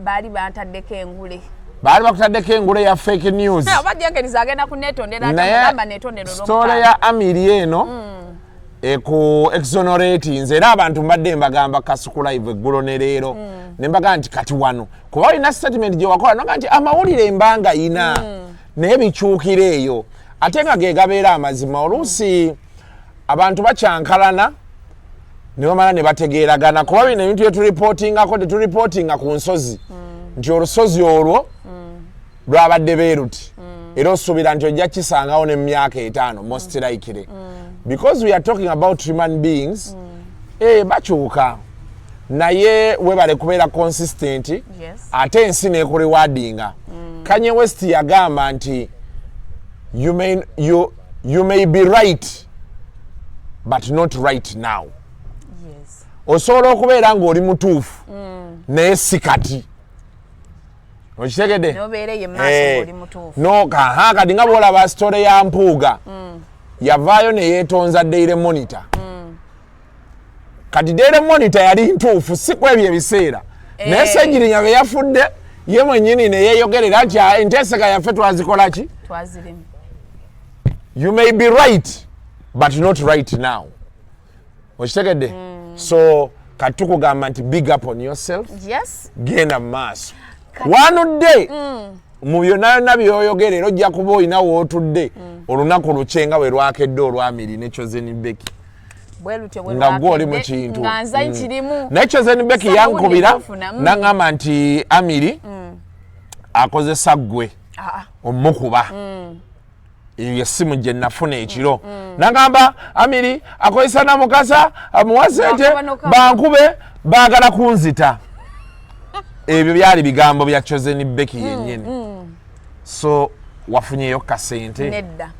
Baali bantaddeko engule. Baali bakutaddeko engule ya fake news. Oba Jenkins agenda kunetondera? Naye Agamba netondera. Story ya Amiri eno eku exonerate nze, era abantu mbadde mbagamba Kasuku Live eggulo ne leero, ne mbagamba nti kati wano kuba olina statement gye wakola noga nti amawulire embanga ina, naye bikyukira eyo ate nga ge gabeera amazima. Oluusi abantu bakyankalana ne bamala ne bategeeragana, kuba bino ebintu byeturipootingako teturipootinga ku nsozi nti olusozi olwo lwabadde beeruti, era osuubira nti ojja kisangawo ne mu myaka 50, most likely, because we are talking about human beings. Bakyuka, naye webale kubeera consistent. Ate ensi nekurewardinga. Kanye West yagamba nti you may be right but not right now. Osobola okubeera ng'oli mutuufu naye si kati, okitegedde? Nobeera eyo emaaso ng'oli mutuufu. No kaha, kati nga bwolaba story ya Mpuuga, yavaayo ne yeetonza Daily Monitor. Kati Daily Monitor yali ntuufu si ku ebyo ebiseera, naye Segirinya bwe yafudde ye mwennyini ne yeeyogerera nti, "Ah, enteesega yaffe twazikola ki?" Twazirimu. You may be right but not right now, okitegedde? So kati tukugamba nti big up on yourself. Genda mu maaso, wanudde mu byonna byonna byoyogera, era ojja kuba olina wootudde olunaku lukye nga bwe lwakedde olwamiri ne Chosen Becky. Bwe lutyo bwe Nga gwe oli mu lwakedde, kintu. Nga nze nkirimu. Naye Chosen Becky Samawulire yankubira gofuna, naŋŋamba nti Amiri akozesa ggwe omukuba. Eyo yessimu gye nafuna ekiro, nagamba Amiri akozesa Namukasa, amuwa sente Wakuba n'okaba. Bankube, baagala kunzita. Ebyo byali bigambo bya Chosen Becky yennyini. So wafunyeyo kasente? Nedda.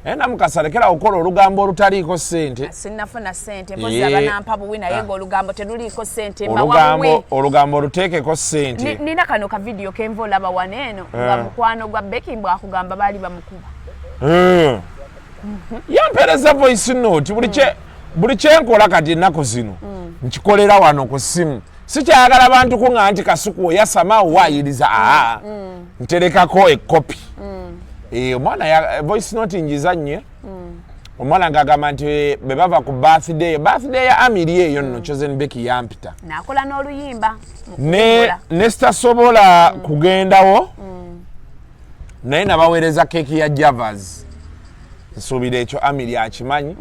Naye Namukasa, lekera okukola olugambo olutaliiko sente. Sinnafuna sente, mpozi abanampa buwi, naye ng'olugambo teruliiko sente, mbawa Olugambo, buwi. olugambo oluteekeko sente. Nina kano ka video kenva olaba wano eno nga mukwano gwa Becky mbwakugamba baali bamukuba. Yampeereza voice note. Buli kyenkola kati ennaku zino nkikolera wano ku ssimu. Sikyayagala bantu kuŋŋa nti Kasuku oyasama, owaayiriza. Aa, nterekako ekopi. Omwana voice note njizannye. Omwana ng'agamba nti bwe bava ku birthday, birthday ya Amiri eyo nno, Chosen Becky yampita Nakola n'oluyimba mu ne kuwummula. Ne sitasobola kugendawo, naye nabaweereza keeki ya Javas. Nsuubira ekyo Amiri akimanyi,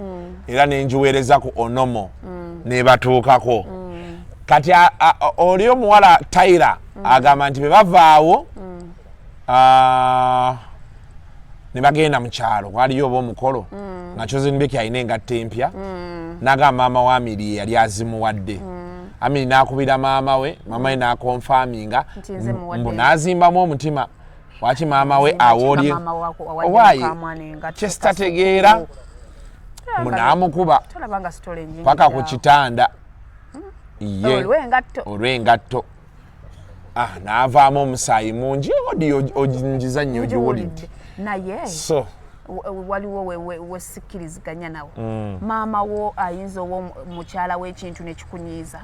era nenjiweereza ku Onomo nebatuukako. Kati oli omuwala Tyra agamba nti bwe bavaawo ne bagenda mu kyalo, waliyo oba omukolo nga Chosen Becky alina engatto empya, nagamba maama wa Amiri ye yali azimuwadde. Amiri n'akubira maama we, maama we n'akonfaminga Nti nze muwadde. Mbu n'azimbamu omutima, waki maama we awoolye Maama wako awadde owaaye mukamwana engatto? Kyesitategeera, mbu n'amukuba Tolaba nga story enjingi paka ku awo. kitanda ye Olw'engatto. Olw'engatto. N'avaamu omusaayi mungi. Audio oginjiza nnyo, ogiwulidde? Naye So waliwo wesikkiriziganya nawe. Maama wo ayinza owa mukyala w'ekintu nekikunyiiza?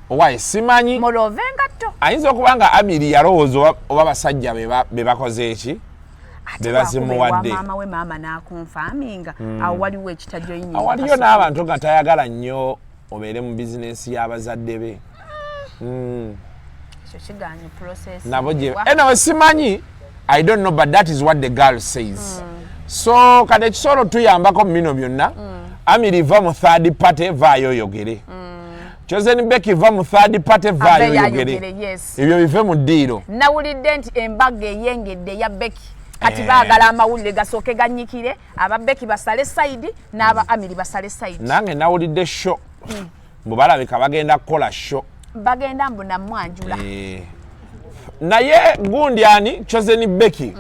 Owaaye, simanyi. Mulova engatto. Ayinza okuba nga Amiri yalowooza oba basajja be bakoze eki Ate be bazimuwadde. bwakuba ewa maama we, maama n'akonfaminga, awo waliwo ekitajoyininga. Awaliyo n'abantu nga tayagala nnyo obeere mu bizinensi y'abazadde be. Ekyo kiganye process. Nabo gye anyway, simanyi, I don't know, but that is what the girl says. So kati ekisobola otuyambako mu bino byonna, Amiri va mu third party, vaayo oyogere. Chosen Becky, va mu third party, vaayo Ave oyogere. yayogere, yes. Ebyo bive mu ddiiro. Nawulidde nti embaga eyengedde eya Becky kati Eh. baagala amawulire gasooke ganyikire, aba Becky basale side n'aba Amiri basale side. Nange nawulidde show mbu balabika bagenda kukola show. Bagenda mbu namwanjula. Eh. Naye gundi ani, Chosen Becky,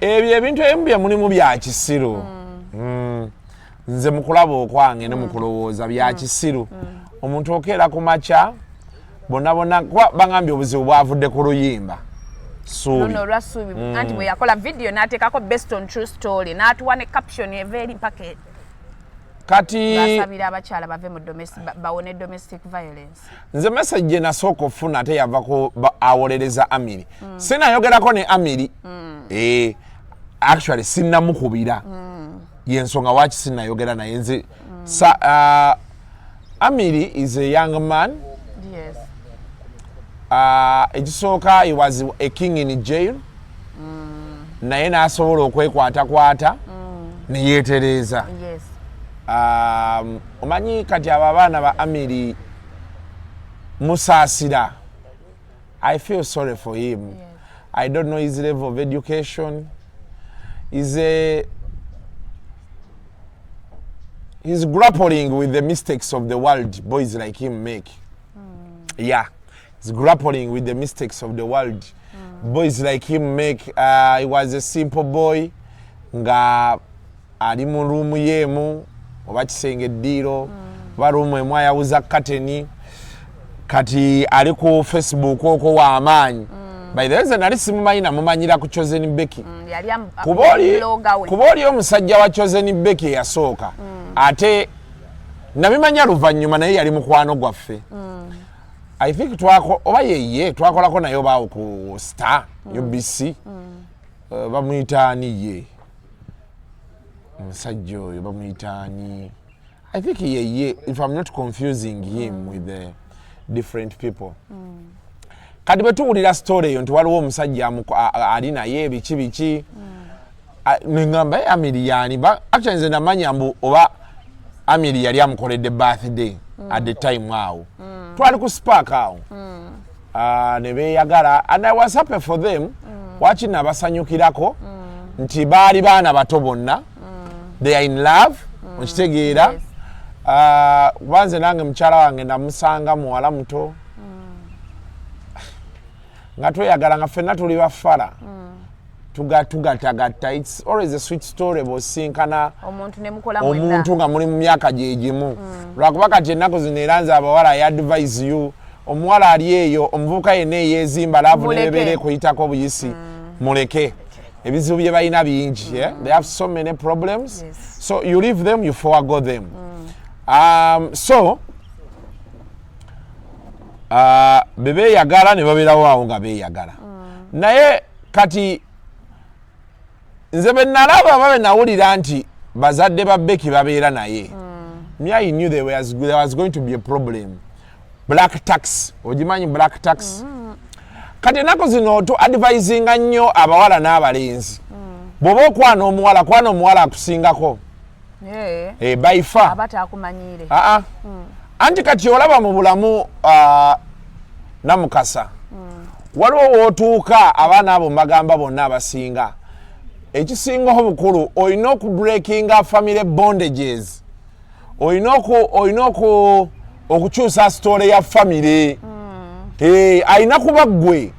ebyo ebintu ebimu bye mulimu bya kisiru. Nze mukulaba okwange ne mukulowooza bya kisiru. Omuntu okeera ku makya bonna bonna, kuba bagambye obuzibu bwavudde ku luyimba Suubi. Luno olwa Suubi, anti bwe yakola video n'ateekako "based on true story", n'atuwa ne caption eva eri mpaka eri. Kati Basabira abakyala bave mu domestic, bawone domestic violence. Nze message gye nasooka okufuna ate yava ku awolereza Amiri. Sinayogerako ne Amiri. Actually sinnamukubira. Yensonga waki sinnayogera naye nze. Amiri is a young man. Ekisooka, he was a king in jail, naye n'asobola okwekwatakwata neyeetereeza. Omanyi kati abo abaana ba Amiri musaasira. I feel sorry for him. I don't know his level of education. He's grappling with the mistakes of the world boys like him make. Yeah, he's grappling with the mistakes of the world boys like him make. He was a simple boy nga ali mu room yeemu oba kisenge eddiiro oba room emu ayawuza kateni. Kati ali ku Facebook okwo w'amaanyi. By the way, nze nali simumanyi, namumanyira ku Chosen Becky. Yali Kuba oli blogger we. Kuba oli omusajja wa Chosen Becky eyasooka, ate nabimanya luvannyuma, naye yali mukwano gwaffe. I think twako oba yeye twakolako naye obaawo ku Star UBC. Bamuyita ani ye omusajja oyo? Bamuyita ani? I think yeye, if I'm not confusing him with the different people. Kati bwe tuwulira story eyo nti waliwo omusajja ali naye biki biki, neŋŋamba, "Eh, Amiri yani?" Actually nze namanya mbu oba Amiri yali amukoledde birthday at the time awo twali ku Spark awo. Ah, ne beeyagala and I was happy for them. Waki nabasanyukirako nti baali baana bato bonna, they are in love, okitegeera? Yes. Ah, kuba nze nange mukyala wange namusanga muwala muto nga tweyagala nga ffenna tuli bafala, tugatagatta. It's always a sweet story bw'osinkana omuntu ne mukola mwenna. Omuntu nga muli mu myaka gyegimu. Lwakuba kati ennaku zino era nze abawala, I advise you, omuwala ali eyo, omuvubuka yenna eyeezimba love Muleke. nebeera ekuyitako buyisi, muleke. Ebizibu bye balina bingi, eh? They have so many problems. So you leave them, you forego them. So be beeyagala ne babeerawo awo nga beeyagala. Naye kati nze bwe nalaba oba bwe nawulira nti bazadde ba Becky babeera naye, me, I knew there was going to be a problem. Black tax, ogimanyi black tax? Kati ennaku zino tu advisinga nnyo abawala n'abalenzi, bw'oba okwana omuwala, kwana omuwala akusingako. Eh, by far. Aba takumanyiire. Aa, anti kati olaba mu bulamu, namukasa waliwo wootuuka abaana abo mbagamba bonna abasinga, ekisinga obukulu olina okubreakinga family bondages, olina okukyusa story ya family. Eh, alina kuba ggwe.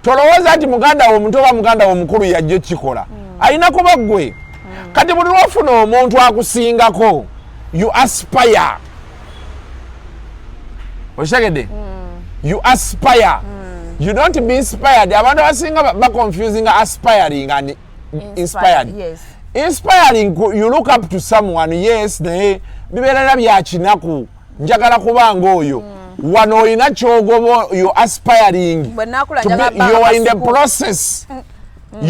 Tolowooza nti muganda wo omuto oba muganda wo omukulu yajja okikola, alina kuba ggwe. Kati buli lwofuna omuntu akusingako, you aspire, okitegedde? You aspire, you don't be inspired. Abantu abasinga baconfusinga aspiring and inspired. Inspiring, you look up to someone, yes, naye bibeerera bya kinaku, njagala kuba nga oyo. Wano olina kyogoba, you aspiring. Bwe naakula To be, njagala you are in the Kasuku. process.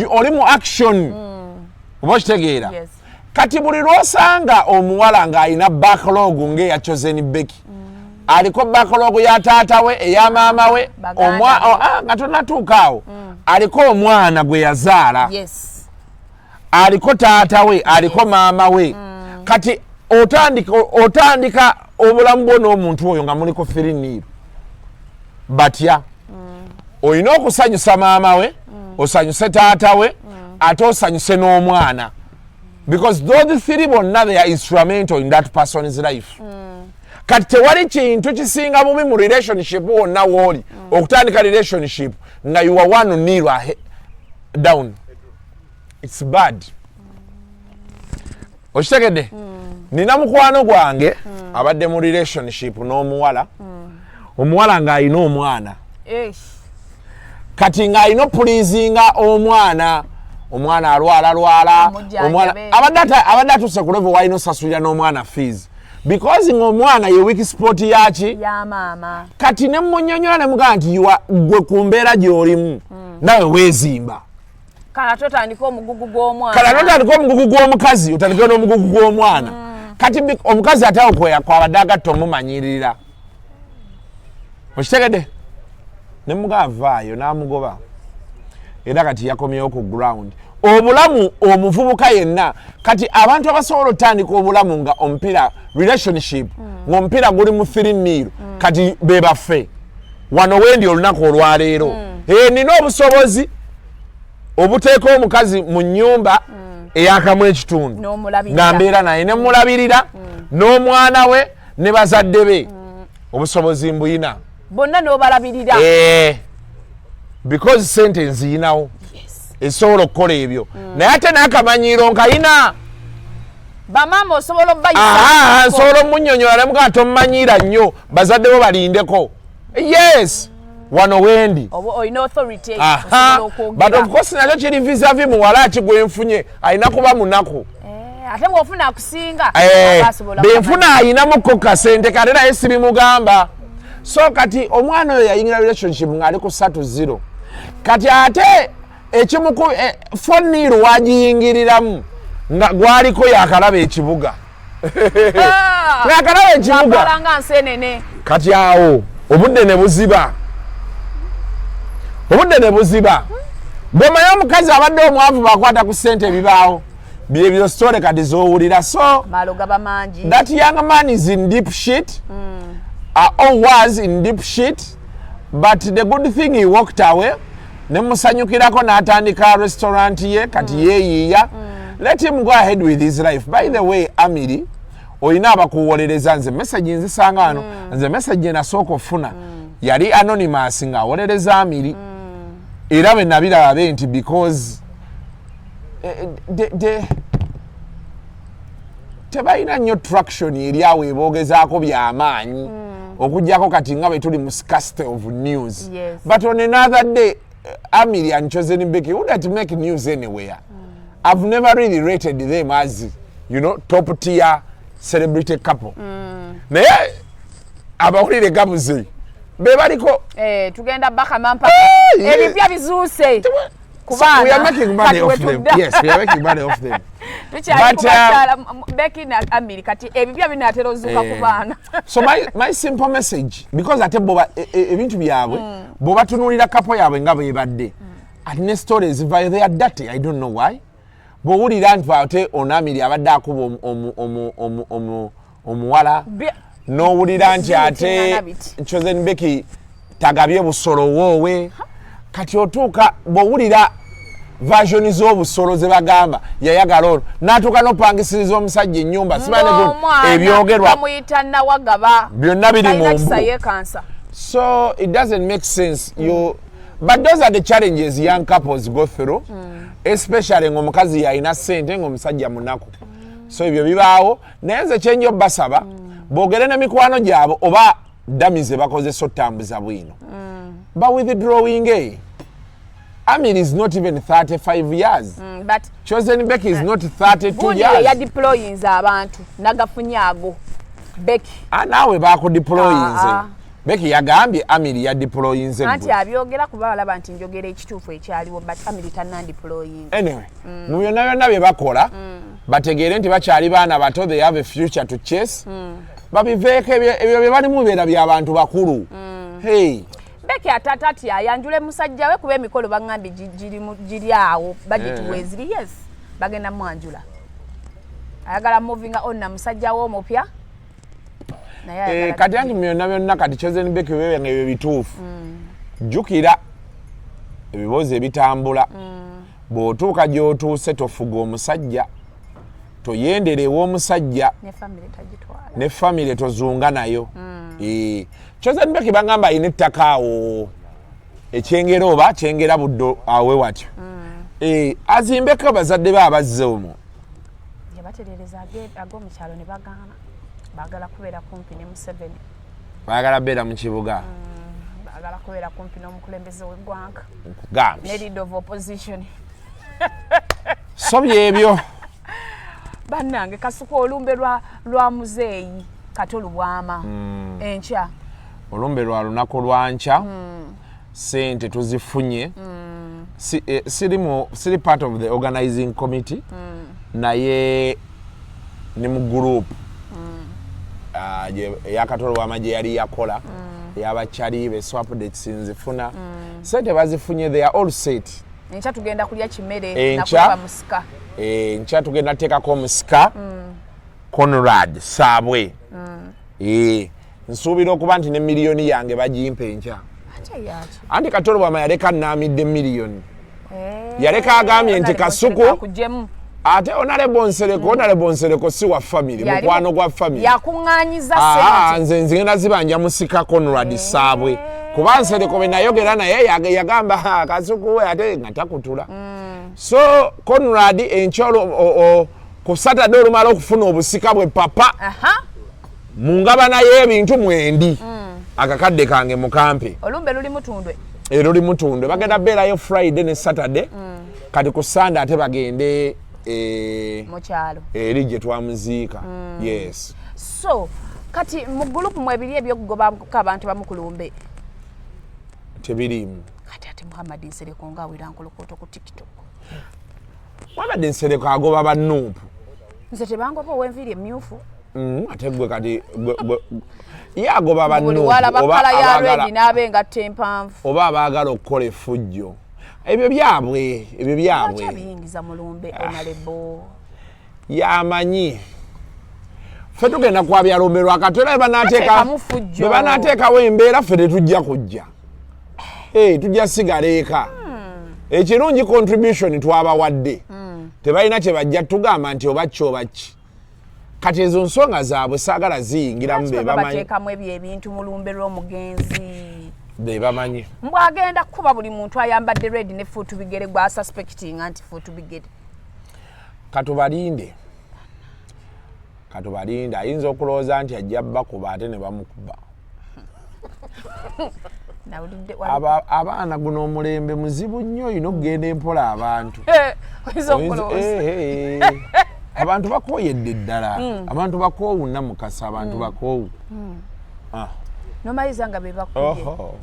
Oli mu action, oba okitegeera? Yes. Kati buli lwosanga omuwala ng'alina backlog ng'eya Chosen Becky, aliko backlog ya taata we, eya maama we, Baganda be. oh, ah, nga tonatuuka awo, aliko omwana gwe yazaala, aliko taata we, aliko maama we. Kati otandika obulamu bwo n'omuntu oyo nga muliko 3-0. Batya olina okusanyusa maama we, osanyuse taata we, ate osanyuse n'omwana, because those three bonna, they are instrumental in that person's life. Kati tewali kintu kisinga bubi mu relationship wonna wooli okutandika relationship nga you are 1-0 down. It's bad, okitegedde? Nina mukwano gwange abadde mu relationship n'omuwala, omuwala ng'alina omwana. Eish. Kati ng'alina opleasinga omwana. Omwana alwala lwala. Amujjanjabe. Omwana abadde atuuse ku level walina osasulira n'omwana fees, because ng'omwana ye weak spot yaki. Ya maama. Kati ne munyonyola ne mugamba nti gwe ku mbeera gy'olimu nawe weezimba. Kala totandika omugugu gw'omwana. Kala notandika omugugu gw'omukazi, otandike n'omugugu gw'omwana. Kati omukazi ate awo kwabadde agatta omumanyirira, okitegedde? Ne mugamba vaayo, n'amugoba, era kati yakomyewo ku ground. Obulamu omuvubuka yenna kati, abantu abasobola otandika obulamu nga omupiira, relationship ng'omupiira guli mu 3-0, kati be baffe wano wendi olunaku olwaleero. Eh, nina obusobozi obuteeka omukazi mu nnyumba eyakamu ekitundu N'omulabirira. nga mbeera naye, nemulabirira n'omwana we ne bazadde be. Obusobozi mbuyina. Bonna n'obalabirira. Eh, because sente nziyinawo esobola okukola ebyo, naye ate n'akamanyiiro nkayina. Bamaama osobola Aha, obayisa. Nsobola omunyonyola nemugaa tomumanyiira nnyo, bazadde bo balindeko. Yes, wano wendi. Oba olina authority. Aha. Osobola But of okwogera. course nakyo kiri vis-a-vis muwala ki gwenfunye, alina kuba munaku. Eh, ate bw'ofuna akusinga, Eh, aba asobola. Benfuna ayinamuko kasente kate, naye sibimugamba. So kati omwana oyo yayingira relationship ng'ali ku 3-0. Kati ate ekimuku 4-0 wagiyingiriramu nga gwaliko yakalaba ekibuga. Ah! Yakalaba ekibuga. Akola nga nsenene. Kati awo obudde ne buziba, obudde ne buziba. Bw'omanyi omukazi abadde omwavu bakwata ku ssente, ebibaawo byebyo story kati z'owulira. So maalo gaba mangi. That young man is in deep shit, or was in deep shit, but the good thing, he walked away, nemusanyukirako n'atandika restaurant ye. Kati yeeyiiya. Let him go ahead with his life. By the way, Amiri, olina abakuwolereza. Nze message nzisanga wano. Nze message nasooka ofuna yali anonymous ng'awolereza Amiri, era bwe nabiraba be nti because tebalina nnyo traction eri awo eboogezaako byamaanyi, okugjako kati nga bwe tuli mu scarcity of news. But on another day, Amiri and Chosen Becky wouldn't make news anywhere. I've never really rated them as top tier celebrity couple, naye abawulire gabuze be baliko. Eh, tugenda bakama mpaka ebipya bizuuse. So we are making money off them. Yes, we are making money off them. Tukyali But, ku bakyala Becky na Amiri. Kati ebipya binaatera ozuuka ku Eh. baana. So my simple message, because ate boba ebintu byabwe bw'obatunuulira couple yaabwe nga bwebadde, ate ne story ezivayo, they are dirty. I don't know why. Bw'owulira nti ate ono Amiri abadde akuba omuwala, n'owulira nti ate Ziritingana biti. Chosen Becky tagabye busolo woowe. Kati otuuka bw'owulira version z'obusolo ze bagamba yayagala ono, n'atuuka n'opangisiriza omusajja ennyumba, simanyi Ng'omwana ebyogerwa bamuyita Nawagaba. Byonna biri mu Talina mbu. kisa, yeekansa. So it doesn't make sense. You, but those are the challenges young couples go through, especially ng'omukazi yalina ssente ng'omusajja munaku. So ebyo bibaawo, naye nze kyenjo basaba boogere ne mikwano gyabwe oba dami ze bakozesa otambuza bwino ba withdrawing. Amir is not even 35 years. But Chosen Becky is not 32 gundi years. Yadeployinze abantu nagafunye ago, Becky. Ah, naawe bakudeployinze. Ah, ah. Becky yagambye Amiri yadeployinze. Anti gwe. Abyogera kuba alaba nti njogera ekituufu ekyaliwo, but Amiri tannandeployinga. Anyway, mu byonna byonna bye bakola, bategeere nti bakyali baana bato. They have a future to chase. Babiveeko ebyo bye balimu, bibeera by'abantu bakulu. Hey. Becky atatati ayanjule musajja we, kuba emikolo baŋŋambye giri awo, budget weeziri. Yes, bagenda mwanjula. Ayagala moving on na musajja we omupya, naye Eh, ayagala. Kati anti mu byonna byonna, kati Chosen Becky bebe nga ebyo bituufu, jjukira ebiboozi ebitambula. Bw'otuuka gy'otuuse, tofuga omusajja, toyendera ew'omusajja. Ne family tagitwala. Ne family tozunga nayo. Eh, Chosen Becky bagamba alina ettaka awo ekyengera oba kyengera Buddo awe watyo. Eh, azimbeko bazadde be abazze omwo. Yabaterereza ag'omukyalo ne bagaana, baagala kubeera kumpi ne Museveni. Baagala beera mu kibuga. Baagala kubeera kumpi n'omukulembeze w'eggwanga ne Nkugambye. leader of opposition. So byebyo. Bannange, Kasuku, olumbe lwa muzeeyi Kato Lubwama enkya. Olumbe lwa lunaku lwankya. Sente tuzifunye. Siri part of the organizing committee, naye ni mu group eya Kato Lubwama gye yali yakola eyabakyali be. So updates nzifuna, sente bazifunye, they are all set. Enkya tugenda kulya kimere. Enkya? Nakulaba musika. Enkya tugenda teekako omusika Conrad Saabwe. Nsuubira okuba nti ne miliyoni yange bagimpa enkya. Ate yaki? Anti Kato Lubwama yaleka naamidde miliyoni. Yaleka agambye nti Kasuku Akuggyemu. Ate Honorable Nsereko, Honorable Nsereko si wa family, mukwano gwa family. Yakuŋŋaanyiza Aa, sente. Nze nzigenda zibanja musika Conrad Saabwe, kuba Nsereko bwe nayogera naye yagamba, "Ha, Kasuku we," ate nga takutula. So Conrad enkya ku Saturday olumala okufuna obusika bwe papa mu ngabana y'ebintu mwendi, akakadde kange mukampe. Olumbe luli Mutundwe. Era oli Mutundwe, bagenda beerayo Friday ne Saturday. Kati ku Sunday ate bagende mu kyalo. Eri gye twamuziika, yes. So kati mu group mwebiri ebyokugobako abantu bamukulumbe? Tebiriimu. Kati ate Muhammad Nsereko nga awera nkolokooto ku TikTok. Wabadde Nsereko agoba bannuupu. Nze tebangoba, ow'enviiri emyufu. Ate gwe kati ye agoba Buli bannuupu walaba oba colour ya red n'aba engatto empanvu. Oba abaagala okukola effujjo, ebyo byabwe, ebyo Lwaki byabwe. abiyingiza mu lumbe, honorable? Yamanyi, ffe tugenda kwabya lumbe lwakati era Bateekamu fujjo. bwe banaateekawo embeera, ffe tetujja kujja. Eh, tujja sigala eka. Ekirungi contribution twabawadde, tebalina kye bajja tugamba nti oba ki oba ki. Kati ezo nsonga zaabwe saagala ziyingiramu. Lwaki Be baba bamanyi. bateekamu ebyo ebintu mu lumbe lw'omugenzi? Be bamanyi. Mbwagenda kukuba buli muntu ayambadde red ne fuutu bigere gwasuspectinga nti fuutu bigere. Katubalinde, katubalinde. Ayinza okulowooza nti ajja bakuba ate ne bamukuba. Nawulidde Abaana guno omulembe muzibu nnyo, olina okugenda empola abantu. Eh, oyinza okulowooza. Eh, eh. Abantu bakooyedde ddala, abantu bakoowu namukasa, abantu bakoowu. Ah. Nomaliza nga be bakubye. Oho.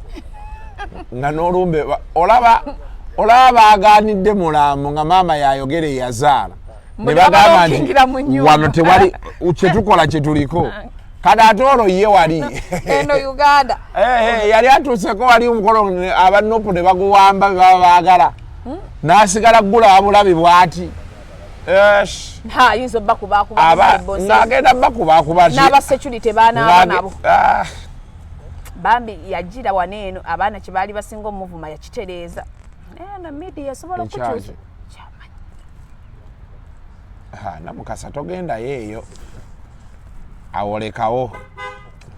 Nga n'olumbe olaba baganidde mulambo nga maama yayogera eyazaala ne Mbu bagamba nti babalookingira mu nnyumba. Wano tewali kyetukola kyetuliko. Kati ate olwo ye wali Eno Uganda. Eh, eh, yali atuuseko wali omukolo abanupu ne baguwamba be baba baagala, n'asigala gula bulabi bw'ati. Esh. Ha, ayinza obbakubakuba. Ng'agenda bakubakuba ki? N'abasecurity banaaba nabo. Ah, Bambi yagira wano eno abaana kye baali basinga omuvuma yakitereeza. Eno media esobola Ekyaki? okukyusa. Kyamanyi. Ha, namukasa togendayo eyo, awolekawo.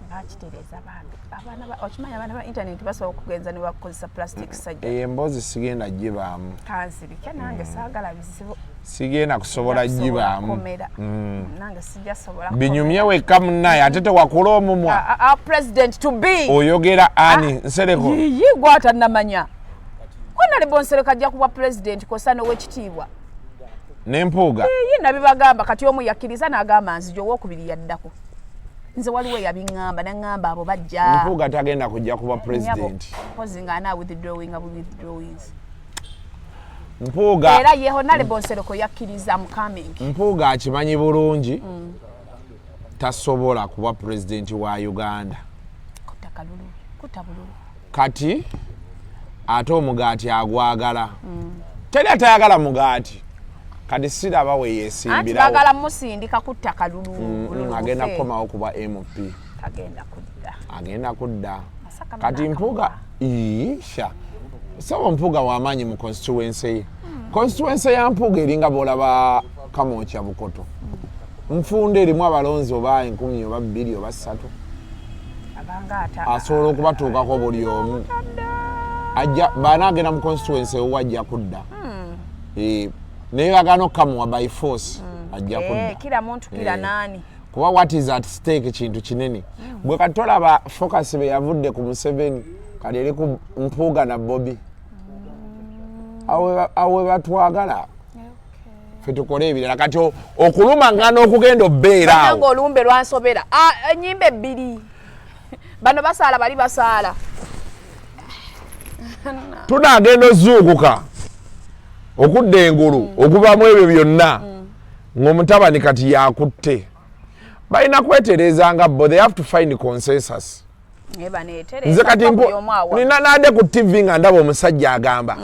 Bakitereeza bambi. Abaana okimanyi abaana ba internet basobola okugenza ne bakukozesa plastic surgery. Eyo emboozi sigenda gibaamu. Kanzirike nange, saagala bizibu. Sigenda kusobola gibaamu. Kukomera. Nange sijja sobola. Binyumye wekka munnaye, ate tewakula omumwa. President to be. Oyogera ani? Nsereko? Yiyi, gwatannamanya. Honorable Nsereko ajja kuba president kosa n'owekitiibwa. Nempuuga. Ye nabibagamba. Kati omu yakkiriza n'agamba nzija, owokubiri yaddako. Nze waliwo eyabiŋŋamba naŋŋamba abo bajja. Mpuuga tagenda kujja kuba president. Mpozi nga ana withdrawing bu withdrawings. Mpuuga Era ye Honorable Nsereko yakkiriza mu coming. Mpuuga akimanyi bulungi tasobola kuba pulezidenti wa Uganda. Kutta kalulu, kutta bululu. Kati ate omugaati agwagala, teri atayagala mugaati. Kati siraba Anti weyeesimbirawo. baagala musindika kutta kalulu. Bululu Agenda bufe. kukomawo kuba MP. Tagenda kudda. Agenda kudda. Masaka Kati bano. Mpuuga isha saba Mpuuga wamaanyi mu constituency ye. Constituency ya Mpuuga eringa bwolaba Kamwokya Bukoto, nfunda, erimu abalonzi oba 1000 oba 2 oba 3. Abanga ata Asobola okubatuukako buli omu. Ajja banaagenda mu constituency ewuwe, ajja kudda. Eh, naye bagaana okukamuwa by force, ajja Eh, kudda. Kila muntu kila Eh. nani. Kuba what is at stake kintu kinene. Gwe kati tolaba focus be yavudde ku Museveni, kati eri ku Mpuuga na Bobi. Awo we batwagala. Ffe tukole ebirala. Kati okulumangana okugenda obeera Bannange, awo. Olumbe lwansobera. Ah, ennyimba ebbiri, bano basaala, bali basaala. Tunaagenda ozuukuka okudda engulu okuvamu ebyo byonna ng'omutabani kati yakutte. Balina kwetereeza nga bo, they have to find consensus. Naye baneetereeza, Nze kati kuba buli omu awa. Nina nade ku TV nga ndaba omusajja agamba,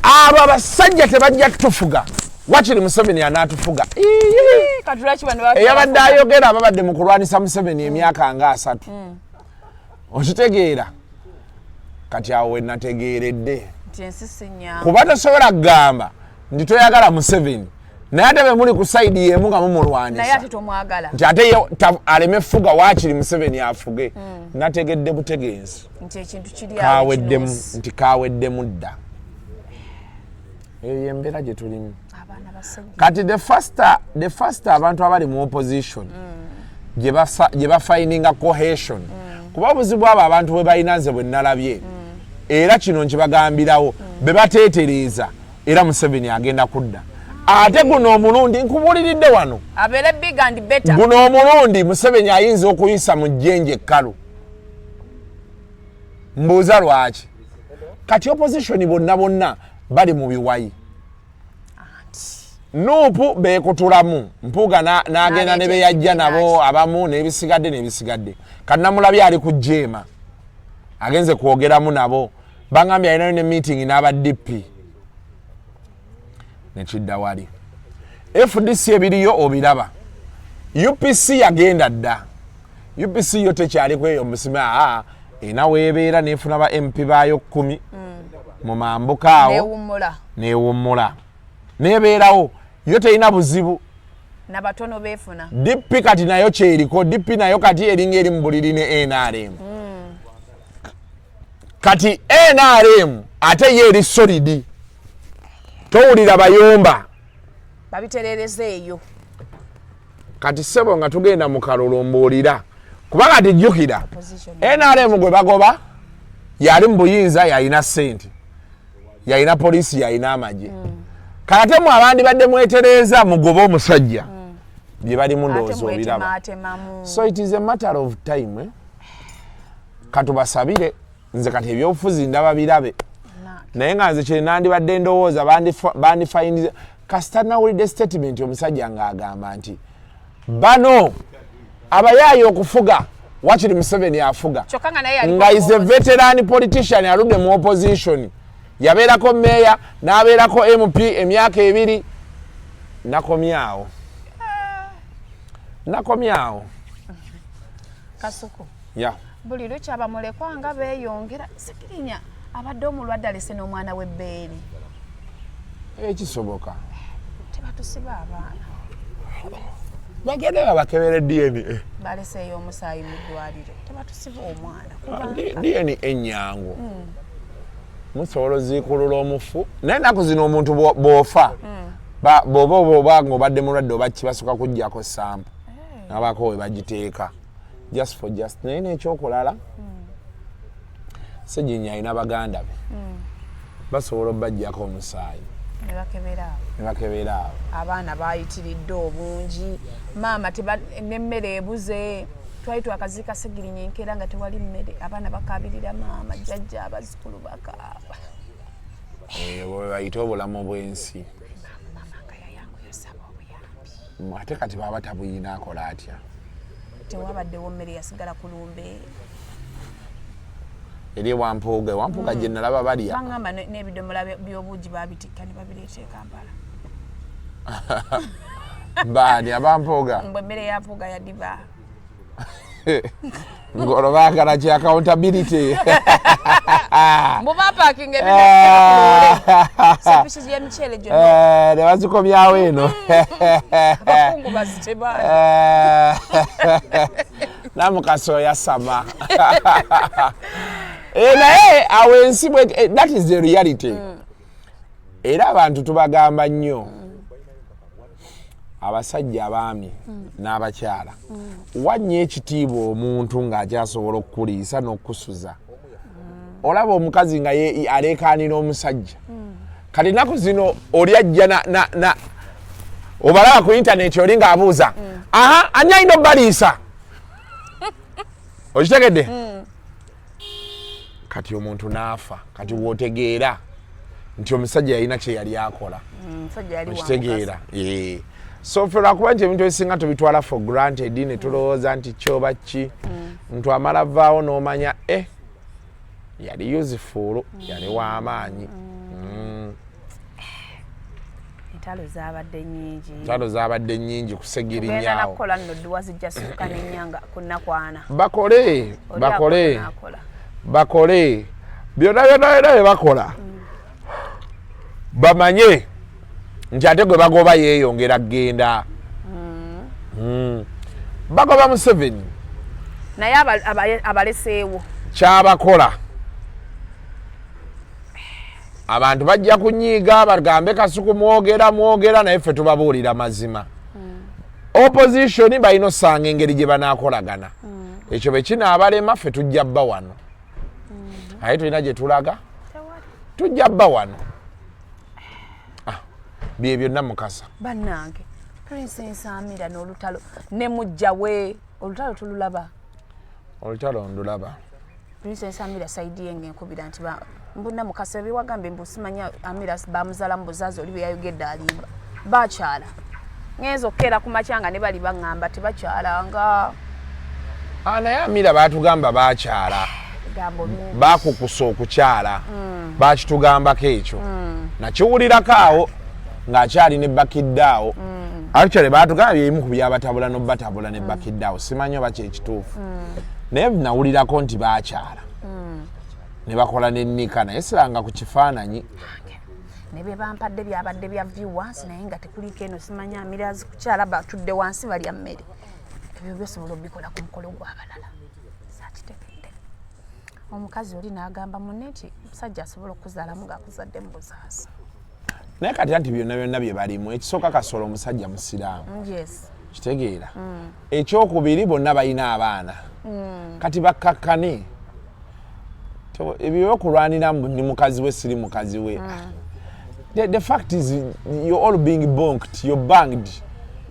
abo abasajja tebajja kutufuga, wakiri Museveni anaatufuga. Iiii. Kati lwaki bano Eyabadde ayogera, ababadde mu kulwanisa Museveni emyaka nga 30, okitegeera? Kati awo we nategeeredde nti ensi si nnyangu. Kuba tosobola kugamba nti toyagala Museveni, naye ate bwe muli ku side y'emu nga Naye mumulwanisa ate tomwagala. Nti ate ye aleme fuga, waakiri Museveni afuge. Nategedde butegenzi Nti ekintu kiri awo kaweddemu kinuusi. Nti kaweddemu dda. Eyo yembeera gye tulimu. Abaana basajja. Kati the faster abantu abali mu opposition gye bafindinga cohesion, kuba obuzibu abo abantu bwe balina, nze bwe nalabye, era kino nkibagambirawo, be bateetereeza, era Museveni agenda kudda. Ate guno omulundi nkubuuliridde wano, Abeere big and better. Guno omulundi Museveni ayinza okuyisa mu jjenje ekkalu. Mbuuza lwaki? Kati opposition bonna bonna bali mu biwayi. NUP beekutulamu, Mpuuga n'agenda ne beyajja nabo abamu n'ebisigadde n'ebisigadde. Kannamulabye ali ku jeema, agenze kwogeramu nabo, bangambye alinayo ne meeting n'aba DP, nekidda wali. FDC ebiriyo obiraba. UPC yagenda dda. UPC yo tekyaliko eyo musime, aa erina weebeera nefuna ba MP baayo 10 mu mambuka awo. Newummula. Newummula, nebeerawo, yo terina buzibu. Nabatono beefuna. DP kati nayo kyeriko. DP nayo kati eringa eri mu buliri ne NRM. Kati NRM ate ye eri solid, towulira bayomba. Babiterereza eyo. Kati ssebo, nga tugenda mu kalulu, mbuulira, kuba kati jjukira, Opposition. NRM gwe bagoba yali mu buyinza, yalina ssente, yalina poliisi, yalina amagye. Kati mu abandi badde mwetereeza mugobe omusajja, bye balimu Ate ndowooza obiraba. mwetematemamu. So it is a matter of time, eh? Katubasabire. Nze kati ebyobufuzi ndaba birabe, naye nga nze kyenandibadde ndowooza bandifayiniza kasita nawulidde statement omusajja ng'agamba nti bano abayaayi okufuga, wakiri Museveni afuga. Kyokka nga naye yaliko Nga is a mu veteran politician, aludde mu opposition, yabeerako meeya, n'abeerako MP emyaka 2. Nakomyawo, nakomyawo. Kasuku, ya. Buli lukya bamulekwa nga beeyongera. Segirinya abadde omulwadde, alese n'omwana w'ebbeeri. Ekisoboka. Tebatusiba abaana. Bagende babakebere DNA. Baleseeyo omusaayi mu ddwaliro, tebatusiba omwana kubanga DNA enyangu, musobola oziikulula omufu, naye ennaku zino omuntu bw'ofa, bw'oba oba nga obadde mulwadde oba ki, basooka kuggyako sample nabaako we bagiteeka just for just. Naye n'ekyokulala, Seginya alina baganda be, basobola obajjako omusaayi. Ne bakebera awo. Ne bakebera awo. Abaana bayitiridde obungi, maama n'emmere ebuze. Twali twakaziika Segirinya enkeera nga tewali mmere, abaana bakabirira maama, jjajja, abazzukulu bakaaba. Eyo bwe bayita obulamu bw'ensi. Maama nga yayanguye osaba obuyambi. Ate kati baba tabuyina, akola atya? Tewabaddewo mmere, yasigala ku lumbe. Eri ewampuuga, ewampuuga gye nalaba balya. Baŋŋamba n'ebidomola by'obuugi babitikka ne babireeta e Kampala. Baani abampuuga? Mbwe emmere ya Mpuuga yadiba. Ngolwo baagala ki? Accountability. Mbu bapakinga ebintu, sepiki y'emiceere gyonna. Eh, ne bazikomyawo eno. Abakungu baziteba. Eh, Namukasa oyasama. Eh, naye awo ensi that is the reality. Era abantu tubagamba nnyo, abasajja, abaami n'abakyala, wannyo ekitiibwa omuntu ng'akyasobola okukuliisa n'okukusuza. Olaba omukazi nga ye aleekaanira omusajja. Kati ennaku zino oli ajja na, na, na, Obalaba ku intaneti, oli ng'abuuza, "Aha, ani alina obbaliisa?" Okitegedde? Kati omuntu n'afa, kati wootegeera nti omusajja yalina kye yali akola. Omusajja yali wa. Okitegeera? Eh. So ffe lwakuba nti ebintu ebisinga tubitwala for granted, ne tulowooza nti kyoba ki, muntu amala vaawo n'omanya e yali useful, yali w'amaanyi. Entalo zabadde nyingi. Entalo zabadde nnyingi. Tugenda Kusegirinyaawo. Nakukola nno dduwa zijja sukka n'ennyanga ku nnaku 40. Bakole. Oli Bakole. akola n'akola. Bakole byonna byonna byonna bye bakola, bamanye nti ate gwe bagoba yeeyongera kgenda. Bagoba Museveni. Naye abaleseewo. Kyabakola, abantu bajja kunyiiga, bagambe Kasuku mwogera mwogera, naye ffe tubabuulira mazima. Opposition balina osanga engeri gye banaakolagana. Ekyo bwe kinaabalema, ffe tujja bba wano, aye tulina gye tulaga. Tewali. Tujja bba wano. Ah, bye byonna, Mukasa. Bannange, Princess Amira n'olutalo ne mujja we, olutalo tululaba. Olutalo ndulaba. Princess Amira side ye ng'enkubira nti mbuna Mukasa ebiwagambye mbu simanya Amira bamuzaala mu buzaazi, oli bye yayogedde alimba, bakyala ngenza okukeera ku makya nga ne bali baŋŋamba tebakyalanga. Ah, naye Amira baatugamba bakyala. Ebigambo bingi. Bakukusa okukyala, bakitugambako ekyo, nakiwulirako awo ng'akyali ne bakidde awo. Actually batugamba byerimu ku byabatabula nobatabula ne bakidde awo, simanyi oba kyekituufu, naye nawulirako nti bakyala ne bakola nennika, naye siranga ku kifaananyi. Ne bye bampadde byabadde bya view wansi, naye nga tekuliko eno simanya Amirazi kukyala, batudde wansi balya mmere. Ebyo byosobola obikola ku mukolo gw'abalala, saakitegedde. Omukazi oli n'agamba munne nti omusajja asobola okuzaalamu ng'akuzadde mu buzaasi. Naye kati anti byonna byonna bye balimu, ekisooka Kasolo omusajja musiraamu. Kitegeera? Ekyokubiri, bonna balina abaana, kati bakkakkane. Ebyo byokulwanira mbu ndi mukazi we, siri mukazi we, the fact is you're all being bonked, you're banged.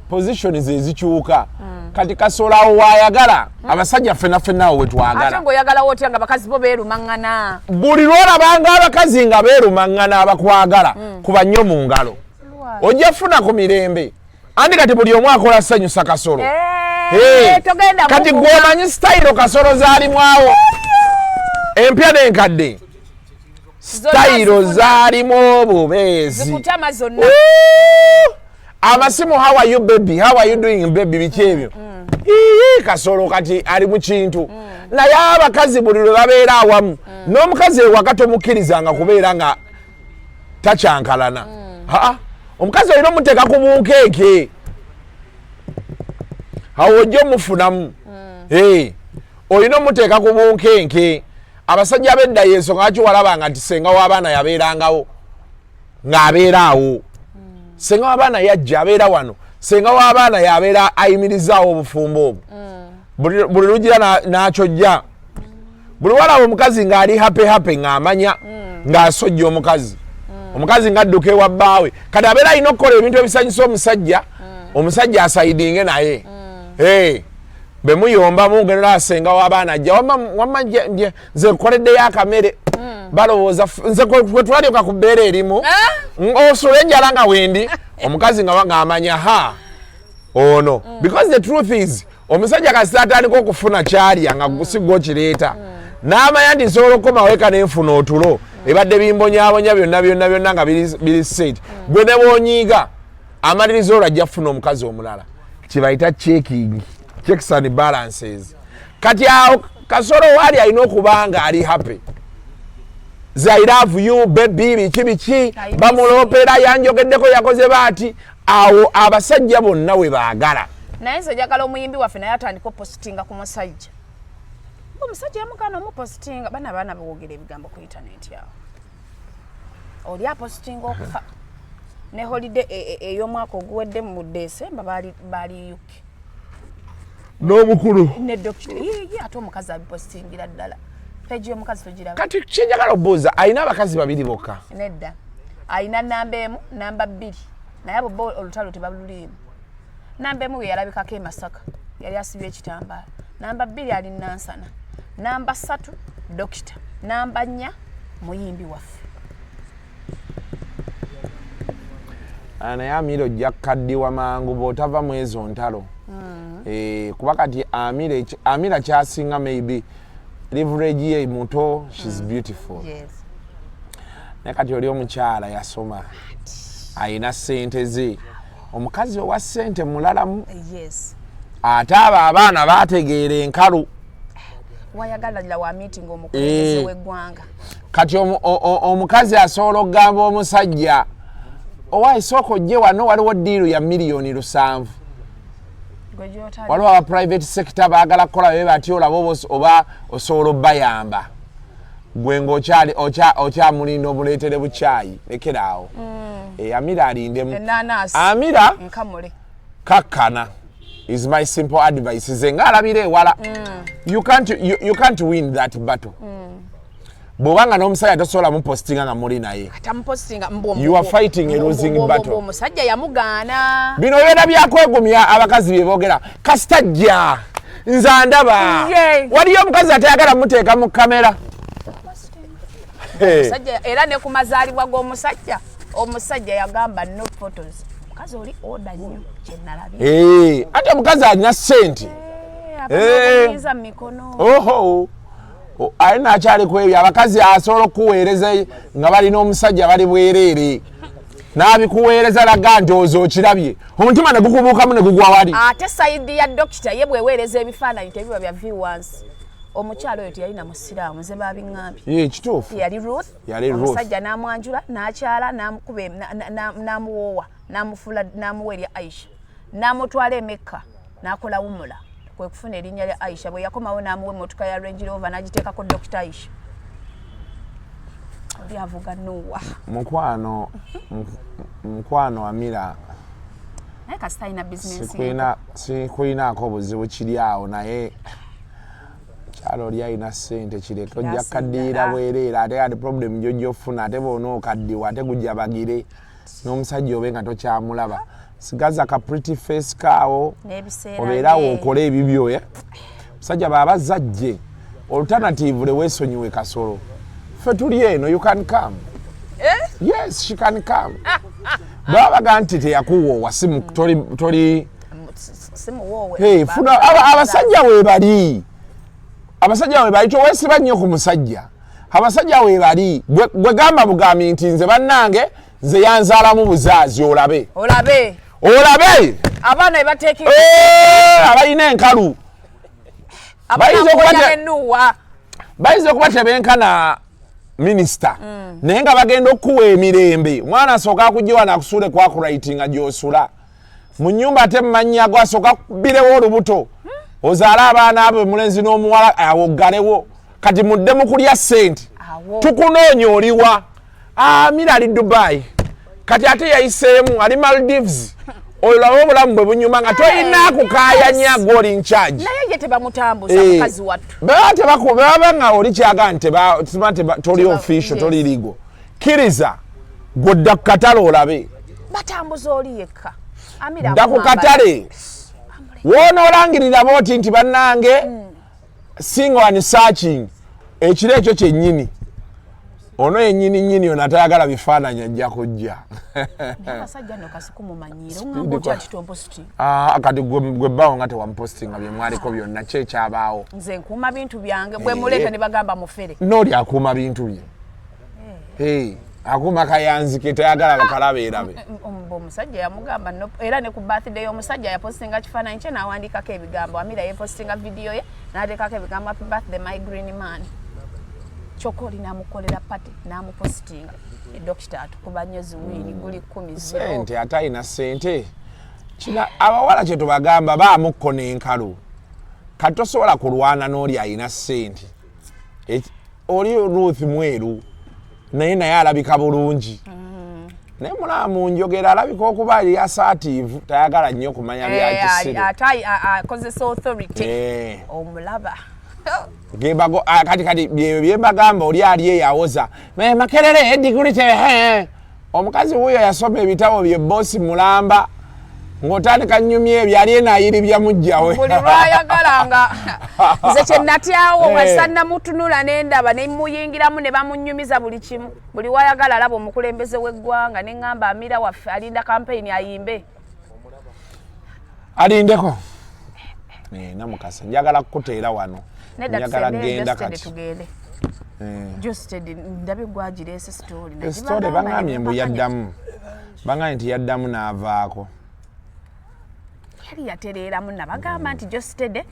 Positions ezikyuka. Kati Kasolo awo waayagala abasajja, ffena ffenna awo Ate wetwagala. Ng'oyagalawo otya nga bakazi bo beerumaŋŋana? Buli lwolabanga abakazi nga beerumaŋŋana abakwagala, kuba nnyo mu ngalo, ojja funa ku mirembe. Andi kati buli omu akola sanyusa Kasolo. Eh, togenda Kati mukuma. gwomanyi sitayiro Kasolo zaalimu awo, empya n'enkadde, sitayiro zifuna. zaalimu obubeezi. Zikutama zonna. Ooh! Amasimu, "How are you baby? How are you doing baby?" Biki ebyo? Ii, Kasolo kati ali mu kintu. Naye abakazi buli lwe babeera awamu n'omukazi ewaka, tomukkirizanga kubeera nga takyankalana. Aa, omukazi olina omuteeka ku bunkeeke, awo ojja omufunamu. Eh, olina omuteeka ku bunkenke. Abasajja b'edda, yensonga lwaki walabanga nti senga w'abaana yabeerangawo ng'abeera awo. Senga w'abaana yajja abeera wano, senga w'abaana yabeera ayimirizaawo obufumbo obwo. Buli lugira n'akyojja. Buli walaba omukazi ng'ali happy happy, ng'amanya ng'asojja omukazi, omukazi ng'adduka ewa bbaawe. Kati abeera alina okukola ebintu ebisanyusa omusajja, omusajja asaidinge naye. Hey, bwe muyombamu, ngenda asenga w'abaana ajja, "Wamma, wamma, nze nkoleddeyo akamere." Balowooza nze kwe twalyoka ku bbeera erimu. Osula enjala nga wendi omukazi nga ng'amanya ha ono, because the truth is omusajja kasita atandika okufuna kyalya nga si gwe okireeta, n'amanya nti nsobola okukomawo eka nenfuna otulo, ebadde bimbonyabonya byonna byonna byonna nga biri set. Gwe ne bwonyiiga, amaliriza olwo ajja kufuna omukazi omulala. Kibayita checking, checks and balances. Kati awo Kasolo waali alina okuba nga ali happy, "I love you baby," biki biki, bamulopera, yanjogeddeko, yakoze baati. Awo abasajja bonna we baagala. Naye nze njagala omuyimbi waffe naye atandika opositinga ku musajja. Omusajja yamugaana omupositinga. Bana abaana bawogera ebigambo ku intaneti awo, oli apositinga okufa ne holiday ey'omwaka oguwedde mu Desemba baali UK. N'omukulu. Ne dokita ye, ate omukazi abipositingira ddala. Page y'omukazi togiraba. Kati kyenjagala obuuza, alina abakazi babiri bokka? Nedda, alina namba 1, namba 2. Naye abo bo olutalo tebaluliimu. Namba 1 yalabikako e Masaka, yali asibye ekitambaala. Namba 2 ali Nansana, namba 3 dokita, namba 4 muyimbi waffe. Naye Amira ojja kukaddiwa mangu bw'otava mu ezo ntalo. Kuba kati Amira kyasinga maybe leverage ye muto, she's beautiful. Naye kati oli omukyala yasoma, ayina ssente ze, omukazi owa ssente mulalamu. Ate abo abaana bategeera enkalu. Wayagala wa meeting omukulembeze w'eggwanga. Kati omukazi asobola okugamba omusajja, owaayi sooka ojje wano, waliwo deal ya miliyoni 7. Waliwo aba private sector baagala kukola be bati, olaba oba osobola obbayamba gwe ng'okyali okyamulinda omuleetere bukyayi. Lekeraawo. Amira alindemu. Amira kakkana is my simple advice. Nze ng'alabira ewala, you can't win that battle. Bw'obanga n'omusajja tosobola mupostinga nga muli naye, you are fighting a losing battle. Omusajja yamugaana. Bino byona byakwegumya abakazi bye boogera. Kasita jja nze andaba. Waliyo omukazi atayagala muteeka mu kamera. Era ne ku mazaalibwa g'omusajja, omusajja yagamba no photos. Omukazi oli oda nnyo kyenalabye. Ate omukazi alina ssente. Mu mikono. Oho, aye nakyali ku ebyo, abakazi asobola okukuweereza nga balina omusajja bali bwereere, n'abikuweereza laga nti ozo okirabye, omutima ne gukubuukamu ne gugwa wali. Ate side ya dokita ye bweweereza ebifaananyi tebiba bya viewers. Omukyalo oyo teyalina musiraamu, nze babiŋŋambye. Ye kituufu. Yali Ruth. Yali Ruth. Omusajja n'amwanjula, n'akyala, n'amukuba, n'amuwoowa, n'amufuula, n'amuwa erya Aisha, n'amutwala emekka, n'akola wumula, kwe kufuna erinnya lya Aisha. Bwe yakomawo n'amuwa emmotoka ya Range Rover, n'agiteekako Dokita Aisha. Oli avuga nuwa. Mukwano Amira, naye kasita alina bizinensi. Sikulinaako buzibu kiri awo, naye kyalo oli alina ssente, kireke, ojja kukaddiira bwereere. Ate ati problem gyojja ofuna, ate boona okaddiwa, ate gujja bagire n'omusajja obe nga tokyamulaba. Sigaza ka pretty face kaawo, n'ebiseera obeerawo bye. Okole ebibyo. Musajja baaba zajje, alternatively weesonyiwe Kasolo, ffe tuli eno. You can come. Yes, she can come. Baba baga nti teyakuwoowa, si toli Simuwoowe. Hey, funa abasajja weebali, abasajja weebali. Toweesiba nnyo ku musajja, abasajja weebali. Gwe gamba bugambi nti nze bannange, nze yanzaalamu buzaazi, olabe. Olabe. Olabe. Abaana bebateeka. Eh, abalina enkalu bayinza okuba enuwa. Bayinza okuba tebenkana minisita, naye nga bagenda okukuwa emirembe. Omwana asooka akugyewa nakusuule kwakurightinga gyosula mu nyumba, ate mumannya go asooka akubbirewo olubuto, ozaale abaana abo, omulenzi n'omuwala, awo oggalewo. Kati mudde mu kulya ssente. Awo. Tukunoonya, oliwa? Amira ali Dubai kati, ate yayiseemu ali Maldives. Oyo laba obulamu bwe bunyuma nga tolina kukaayanya, gwoli in charge. Naye ye tebamutambuza. Mukazi wattu. Baba baba nga oli kyaga nti toli official, toli legal, kkiriza gwodda ku katale olabe. Batambuza oli yekka. Amira Dda ku akumwambala. katale, wonoolangirira booti nti bannange, single and searching, ekiro ekyo kyennyini ono yennyini nnyini ono atayagala bifaananyi ajja kujja. Naye abasajja nno kasikumumanyire, oŋŋamba otya nti tompositinga? Ah, kati gwe bbaawo nga tewamupositinga, bye mwaliko byonna ki ekyabaawo? Nze nkuuma bintu byange, bwe muleeta ne bagamba mufere. N'oli akuuma bintu bye. Hey, akuuma kayanzi ke, tayagala bakalabeerabe. Omusajja yamugamba no, era ne ku birthday y'omusajja yapostinga kifaananyi kye n'awandiikako ebigambo. Amira yepostinga vidiyo ye n'ateekako ebigambo, "Happy birthday, my green man." Kyokka oli n'amukolera party n'amupositinga. Edokita atukuba nnyo ziwiini guli 10 0. Sente, ate alina sente. Kina abawala kye tubagamba, baamukko n'enkalu. Kati tosobola kulwana n'oli alina sente. Oli Ruth mweru, naye alabika bulungi, naye mulaba mu njogera alabika okuba ali assertive, tayagala nnyo kumanya byakisiru. Ate akozesa authority. Omulaba. Kati byebyo byembagamba, oli ali eyawoza, "Makerere ediguri te Omukazi wuuyo yasoma ebitabo bye bosi mulamba, ng'otandika nnyumya ebyo, ali eno ayiribya mujjawe. Buli lwayagala nga nze kyenatyawo nga sannamutunula, nendaba nemuyingiramu ne bamunyumiza buli kimu. Buli wayagala alaba omukulembeze w'eggwanga, neŋŋamba Amira waffe alinda kampeyini ayimbe. Alindeko. Namukasa, njagala kukuteera wano. Njagala genda kati. Tugende. Just ndabye gwagireese story. Story baŋŋambye mbu yaddamu, baŋŋambye nti yaddamu n'avaako. Yali yatereeramu, nabagamba nti Geosteady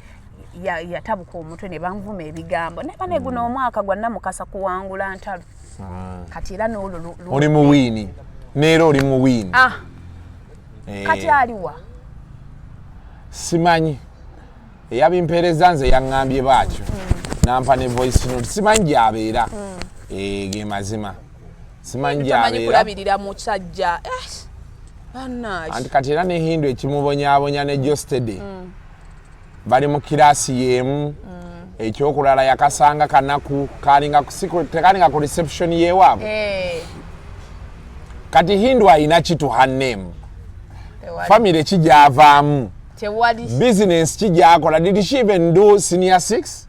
yatabuka omutwe ne banvuma ebigambo, naye bane guno omwaka gwa Namukasa kuwangula ntalo. Kati era n'olwo Oli mu win, neera oli mu win. Ah, kati aliwa? Simanyi. Eyabimpeereza nze yaŋŋambye baatyo, nampa ne voice note. Simanyi gy'abeera. Ge mazima, simanyi tamanyi gy'abeera. Kulabirira musajja. Bannange. Anti kati era ne Hindu ekimubonyaabonya ne Geosteady bali mu kiraasi y'emu. Ekyokulala, yakasanga kanaku kalinga ku tekalinga ku reception yewaabwe. Kati Hindu ayina ki to her name? Tewali. Family ki gyavaamu? Tewali. Business ki gyakola? Did she even do senior six?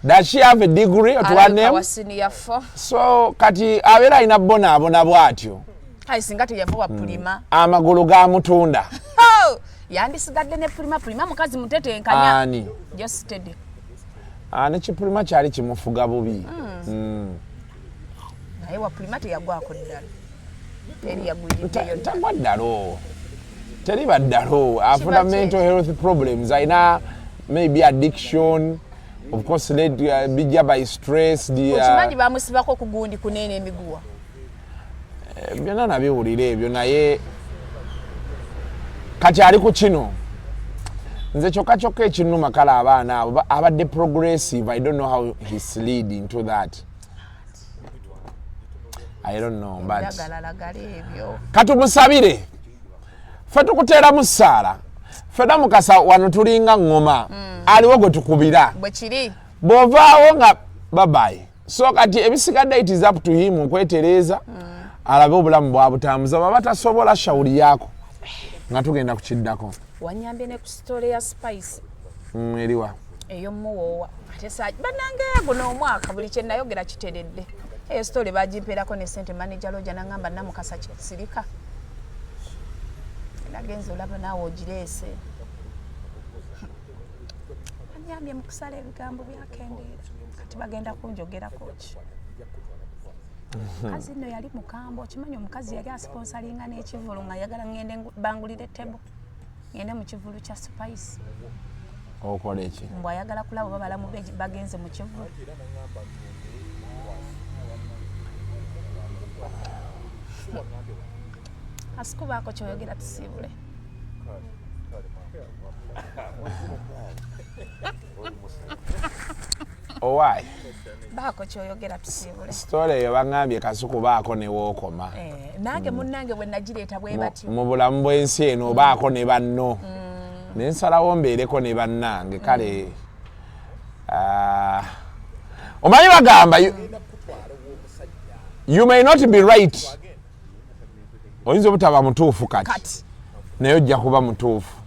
Does she have a degree to her Alabika name? wa senior four. So kati abeera alina bonaabona bw'atyo. Ayi, singa teyava wa Pulima. Amagulu gamutunda. Oh! Yandisigadde ne Pulima. Pulima mukazi mutetenkanya. Ani? Geosteady. Ah, ne kipulima kyali kimufuga bubi. Naye wa Pulima teyagwako ddala, teri yagwiriddeyo. Tagwa ddalo, teriba ddalo. Afuna Kiba mental health problems, alina maybe addiction, of course led, bijja by stress, the, Okimanyi bamusibako ku gundi kuneena emiguwa. Byonna nabiwulira ebyo, naye kati ali ku kino. Nze kyokka kyokka ekinnuma, kale abaana abo abadde progressive. I don't know how he slid into that, I don't know, but Ndagalalagala ebyo. Katumusabire ffe, tukuteeramu ssaala ffe. Namukasa, wano tulinga ŋŋoma, aliwo gwe tukubira. Bwe kiri. Bw'ovaawo nga babayi. So kati ebisigadde, it is up to him okwetereeza, alabe obulamu bwabutambuza. Baba tasobola, shawuli yaako nga tugenda kukiddako. Wanyambye ne ku story ya Spice. Eriwa? Ey'omuwoowa. Ate sa bannange, guno omwaka buli kye nayogera kiteredde. Eyo story bagimpeerako ne sente. Manager Roger nangamba, "Namukasa, sirika." Nagenza olaba naawe ogireese. Anyambye mu kusala ebigambo, byakendeera. Kati bagenda kunjogerako ki? Mukazi nno yali mukambwe. Okimanyi omukazi yali asponsalinga n'ekivulu, nga ayagala ngende bangulire table, ngende mu kivulu kya Spice. Okola eki? Mbw ayagala kulaba oba balamu be bagenze mu kivulu. Asikubaako kyoyogera, tusiibule. Owaayi. Baako kyoyogera, tusiibule. Story eyo baŋŋambye Kasuku, baako ne wookoma. Eh, nange munnange bwe nagireeta bwe batyo. Mu bulamu bw'ensi eno obaako ne banno, nensalawo mbeereko ne bannange. Kale, ah, omanyi bagamba you may not be right, oyinza obutaba mutuufu kati, Kati naye ojja kuba mutuufu.